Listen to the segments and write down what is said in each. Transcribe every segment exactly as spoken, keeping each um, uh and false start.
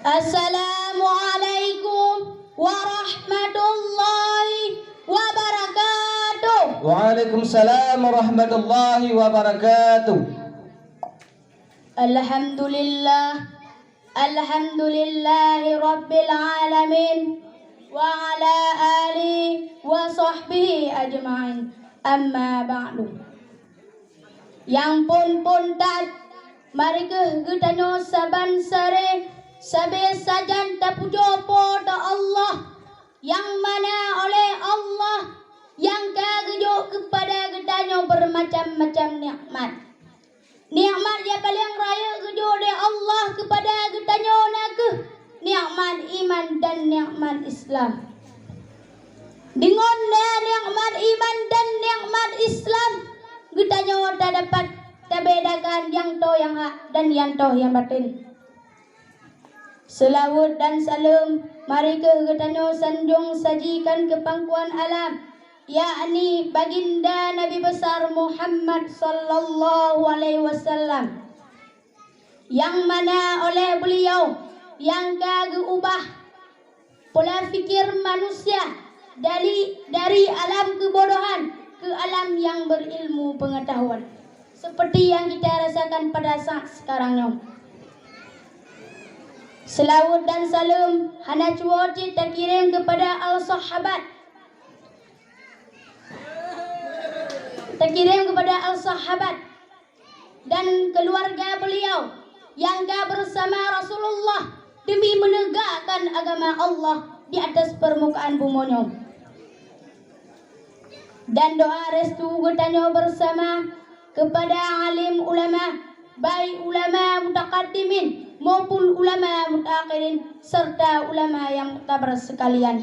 Assalamualaikum warahmatullahi wabarakatuh. Waalaikumsalam warahmatullahi wabarakatuh. Alhamdulillah. Alhamdulillahi rabbil alamin. Wa ala alihi wa sahbihi ajma'in. Amma ba'du. Nyang phon-phon that, mari kheueh geutanyoe saban sare sabe sajan tapujoe Po teu Allah, nyang mana oleh Allah nyang ka geujok keupada geutanyoe beurmacam-macam nikmat. Nikmat nyang paleng rayeuk geujok lé Allah keupada geutanyoe na kheueh nikmat iman dan nikmat Islam. Deungon na nikmat iman dan nikmat Islam, geutanyoe tadapat tabedakan nyang toh nyang hak dan nyang toh nyang baten. Seulaweuet dan saleuem mari kheueh geutanyoe sanjong sajikan keu pangkuan alam, yakni Baginda Nabi Besar Muhammad sallallahu alaihi wasallam, nyang mana oleh beuliau nyang ka geuubah pola fikir manusia dari, dari alam keubodohan keu alam nyang beurilmu peungeutahuan, seperti nyang kita rasakan pada saat sekarang nyoe. Seulaweuet dan saleuem hana cuwoe cit takirém keupada al-sahabat, takirém keupada al-sahabat dan keuluwarga beuliau nyang ka beurasama Rasulullah deumi meunegakkan agama Allah di atas peurmukaan bumoe nyoe. Dan doa restu geutanyoe beurasama keupada alim ulama, baik ulama mutakaddimin maupun ulama mutaakhirin, serta ulama nyang muktabar seukalian.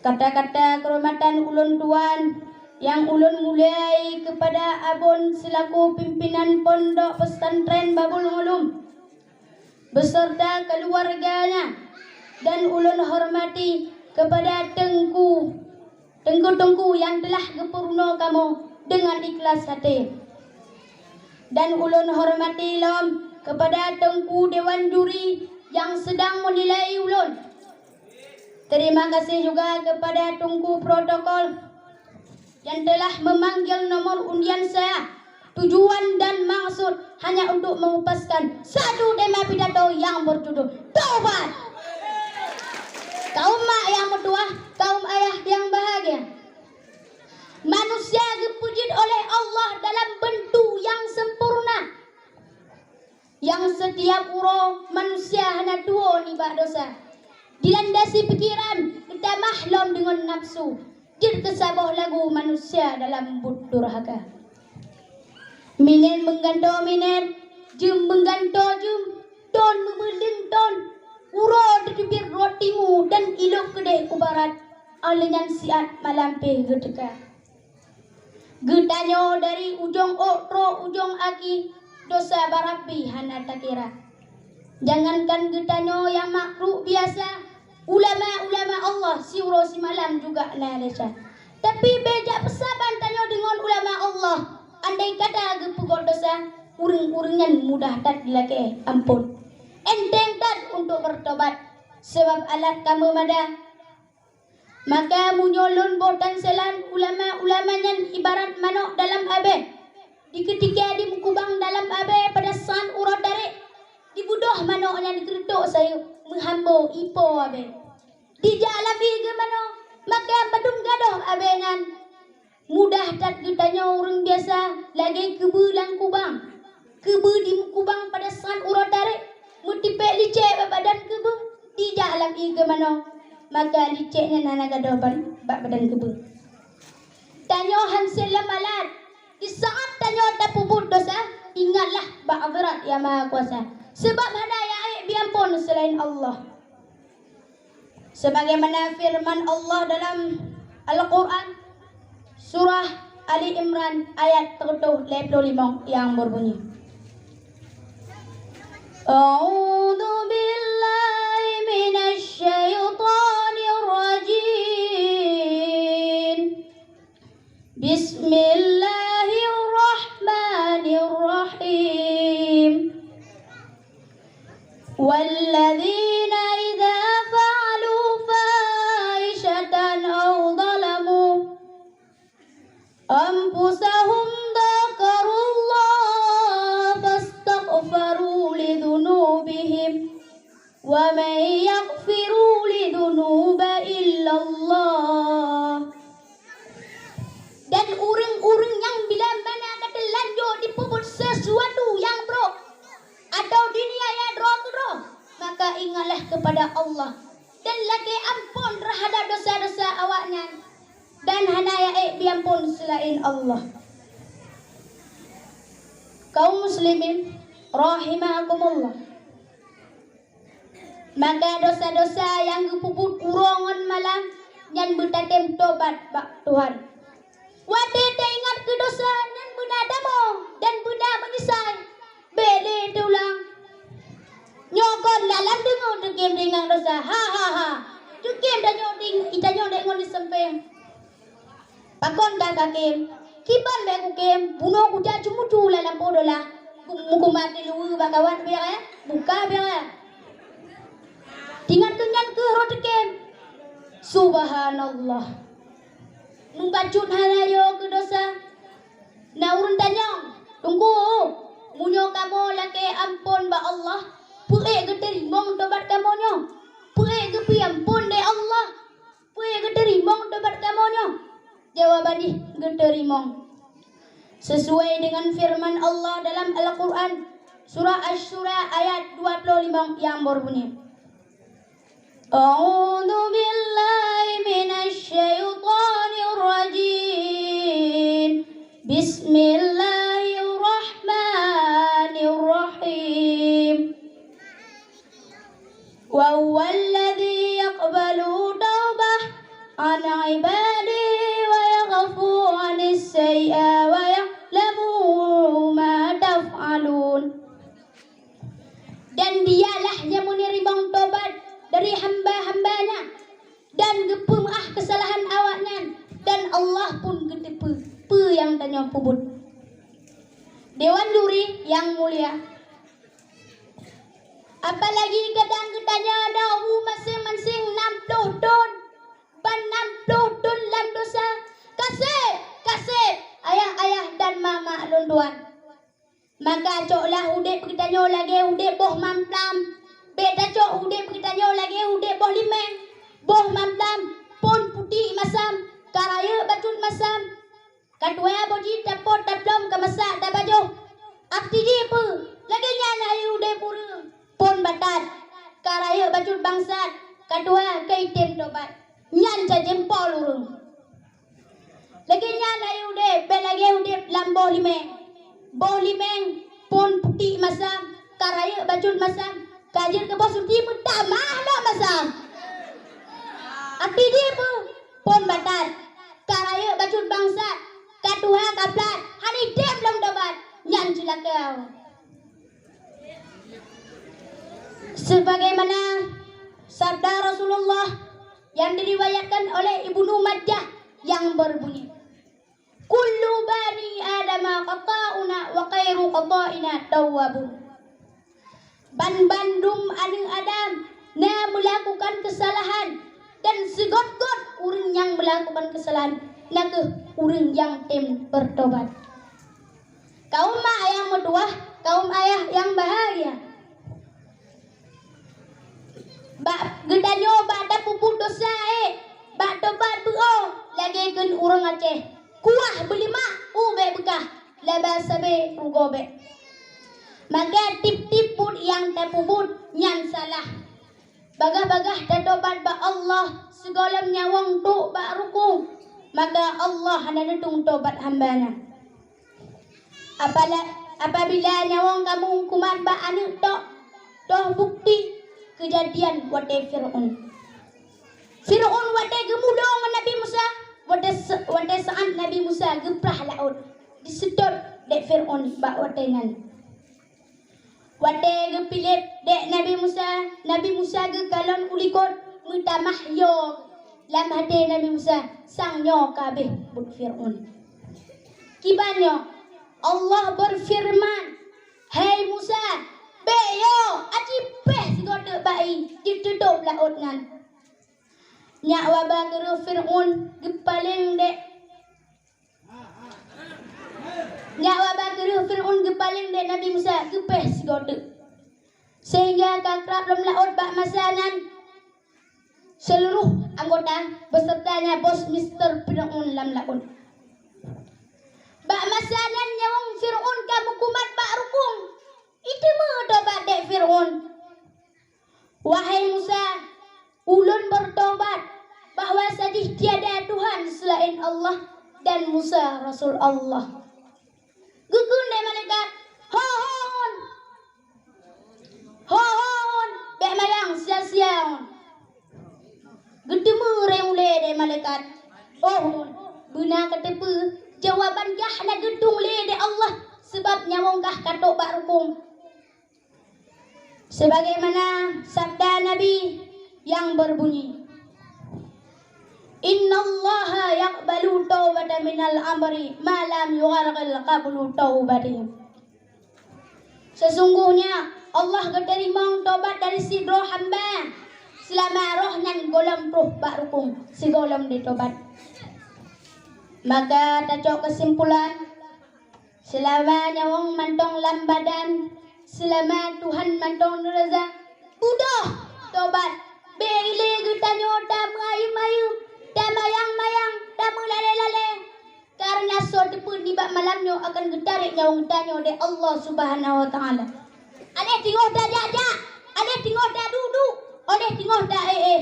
Kata-kata keuhormatan ulôn tuan nyang ulôn mulai keupada abon seulaku pimpinan Pondok Pesantren Babul Ulum beserta keuluwarganya, dan ulôn hormati keupada teungku, teungku-teungku nyang teulah geupeurunoe kamoe deungon ikhlas até. Dan ulôn hormati lom keupada teungku dewan juri nyang seudang meunilai ulôn. Terima kasih juga kepada teungku protokol nyang teulah meumanggil nomor undian saya. Tujuan dan maksud hanya untuk mengupaskan satu tema pidato yang berjudul Taubat. Kaum mak yang meutuah, kaum ayah yang bahagia. Manusia geupeujeuet oleh Allah dalam beuntuk nyang sempurna. Nyang setiap uroe manusia hana tuwoe nibak dosa. Dilandasi pikeran, geutamah lom deungon nafsu, jeuet keu saboh lagu manusia dalam buet durhaka. Minét meugantoe minét, jeuem meugantoe jeuem, thon meubeuleuen thon, uroe teuteubiet rot timu dan ilok keudeh u barat, óh lheueh nyan siat malam pih geuteuka. Geutanyoe dari ujong ôk trok ujong aki, dosa barabri hana takira. Jangankan geutanyoe nyang makhluk biasa, ulama-ulama Allah siuroe simalam juga na desya. Tapi bék jak peusaban tanyoe deungon ulama Allah. Andai kata geupeugét dosa, ureuëng-ureuëng nyan mudah that jilakée amphon. Enteng that untuk beurtobat, sabab alat ka meumada. Maka meunyoe lôn boh tan selan ulama-ulama nyan ibarat manök dalam abée, dikeutika dimeukubang dalam abée pada saát uroe tarek, dibeudôh manök nyan dikeureutok sayeuep meuhambo ipo abée. Dijak lam ié geumanök, maka padum gadôh abée nyan. Mudah that geutanyoe ureuëng biasa lagée keubeue lam kubang. Keubeue dimeukubang pada saát uroe tarek, meutipék licék bak badan keubeue, dijak lam ié geumanök, maka licék nyan hana gadôh ban-, bak badan keubeue. Tanyoe han sép lom alat, di saát tanyoe tapeubuet dosa, ingatlah bak Hadharat Yang Mahakuasa, sabab hana nyang ék jiamphon seulaén Allah. Sebagaimana firman Allah dalam Al-Quran, surah Ali Imran ayat tujuh puluh lima yang berbunyi, "A'udzu billahi minasy syaithanir rajim. Bismillahirrahmanirrahim. Wa Allah, dan lakée amphon teuhadab desya-desya awaknyan, dan hana jiék jiamphon seulaén Allah. Kaum muslimin rahimakumullah, maka desya-desya nyang geupeubuet uroe ngon malam nyan beutatem tobat bak Tuhan. Watée teuingat keu desya nyan beuna tamong dan beuna meunyeusai, bék lé teulang. Nyoe kon lam deungoe teukém teuingat desya, ha ha ha. Teukém tanyoe ting-, tanyoe dék ngon di seumpéng. Pakon ka kakém? Kiban bék kukém, bunoe kujak ceumucu lam lampôh dolah. Meukumat di luweue bak kawat biar, eh? Buka biar, eh? Teuingat keu nyan keuh rot teukém. Subhanallah. Mubacut hana yo keu desya. Na ureuëng tanyong, "Teungku, meunyoe kamoe lakée amphon bak Allah, peue ék geuteurimong tobat kamoe nyoe? Peue ék geupeuamphon lé Allah? Peue ék geuteurimong tobat kamoe nyoe?" Jawaban jih, geuteurimong. Sesuai dengan firman Allah dalam Al-Quran, surah Asy-Syura ayat dua puluh lima yang berbunyi, "A'udzu billahi minasy syaithanir rajim. Bismillahirrahmanirrahim. Wa huwa alladzi yaqbalu taubah an ibadihi wa yaghfu anis sayyi'a wa ya'lamu ma taf'alun." Dan Dialah nyang meuneurimong tobat dari hamba-hamba-Nya dan geupeumeuáh keusalahan awaknyan, dan Allah pun geuteupeue peue nyang tanyoe peubuet. Dewan juri nyang mulia, apalagi kadang geutanyoe na u maséng-maséng nam ploh thon, ban nam ploh thon lam desya, "Kaseb, kaseb, ayah-ayah dan mak-mak lôn tuan." Maka coklah udeb geutanyoe lagée udeb boh mamplam. Bék tacok udeb geutanyoe lagée udeb boh limeng. Boh mamplam phon putéh masam, ka rayeuk bacut masam. Ka tuha boh jih tapot taplom ka masak tabajoh. Arti jih peue? Lagée nyan hai udeb ureuëng phon batat, ka rayeuk bacut bangsat, ka tuha ka item tobat. Nyan cajém pol ureuëng. Lagée nyan hai udeb, bék lagée udeb lam boh limeng. Boh limeng phon putéh masam, ka rayeuk bacut masam, ka jeuet keu boh suti meutamah lom masam. Arti jih peue? Phon batat, ka rayeuk bacut bangsat, ka tuha ka plat, hana item lom tobat, nyan ceulaka. Sebagaimana sabda Rasulullah yang diriwayatkan oleh Ibnu Majah yang berbunyi, "Kullu bani Adama khata'una wa khairu khata'ina tawwabun." Ban bandum aneuëk Adam na meulakukan keusalahan, dan sigöt-göt ureuëng nyang meulakukan keusalahan na kheueh ureuëng nyang tem beurtobat. Kaum mak nyang meutuwah, kaum ayah nyang bahgia. Bak geutanyoe bak tapeubuet desya ék, bak tobat beuo lagée kheun ureuëng Aceh, kuah beulimak u bék beukah, laba sabe rugoe bék. Maka tieb-tieb buet nyang tapeubuet nyan salah. Bagaih-bagaih tatobat bak Allah sigohlom nyawöng trok bak rukung, maka Allah hana neudong tobat hamba nyan. Apala-, apabila nyawöng kamoe kumat bak aneuëk tok, toh bukti keujadian watée Fir'aun. Fir'aun watée geumudo ngon Nabi Musa, watée se-, watée saát Nabi Musa geuprah laôt, diseutôt dék Fir'aun bak watée nyan. Watée geupiléb dék Nabi Musa, Nabi Musa geukalon u likot meutamah yo lam até Nabi Musa, sang nyoe ka abéh buet Fir'aun. Kiban nyoe, Allah beufeureuman, "Hai Musa, bék yo, aci péh sigoe teuk bak ié jiteutôb laôt nyan." Nyak waba keureuh Fir'aun geupaleng dék Nyak waba keureuh Fir'aun geupaleng dék Nabi Musa geupéh sigoe teuk. Sehingga ka krab lom laôt bak masa nyan seuluruh anggota beuseurta nyan bos mister Fir'aun lam laôt. Bak masa nyan nyawöng Fir'aun ka meukumat bak rukung. Iteumé tobat dék Fir'aun. "Wahai Musa, Ulôn bertobat bahwa sadih tiada Tuhan selain Allah dan Musa Rasul Allah. Geukheun lé malaikat, "Ho, ho, hon! Ho, ho, hon! Bék mayang sia-sia hon!" Geuteumé reng ulée lé malaikat, "Oh, hon, beuna kateupeue jawaban gah na geutueng lé lé Allah, sabab nyawöng gah ka trok bak rukong." Sebagaimana sabda Nabi yang berbunyi, "Innallaha yaqbalu taubata minal abdi ma lam yugharghir qablu taubati." Sesungguhnya Allah geuteurimong tobat dari sidroe hamba seulama roh nyan gohlom troh bak rukong sigohlom jitobat. Maka tacok keusimpulan, seulama nyawöng mantong lam badan, seulama Tuhan mantong neureuza, beudôh tobat. Bék ilée geutanyoe tameuayeuem-ayeuem, tamayang-mayang, tameulalée-lalée. Kareuna soe teupeu nibak malam nyoe akan geutarek nyawöng geutanyoe lé Allah Subhanahu wa Taala. Anéh teungoh tajak-jak, anéh teungoh taduek-duek, anéh teungoh taéh-éh.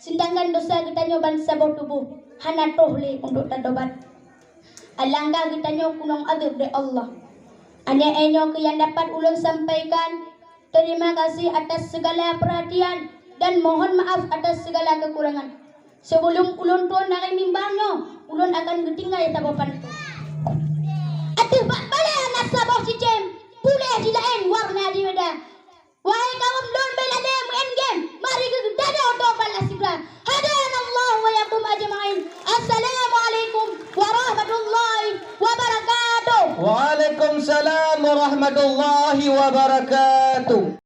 Seudangkan desya geutanyoe ban saboh tuboh hana troh lé untuk tatobat. Alangkah geutanyoe keunong adeueb lé Allah. Hanya nyoe keuh nyang dapat ulôn sampaikan. Terima kasih atas segala perhatian dan mohon maaf atas segala kekurangan. Sebelum ulôn tuan dari mimbar nyoe, ulôn akan geutinggai saboh pantun. Ateueh bak balée na saboh cicém, puléh jilaén warna jimeuda. Wahai kawöm lôn, bék lalée meu'en game, mari geutanyoe tobat lam sigra. Hadanallahu wa iyyakum ajma'in. Assalamualaikum warahmatullahi wabarakatuh. Waalaikumsalam warahmatullahi wabarakatuh.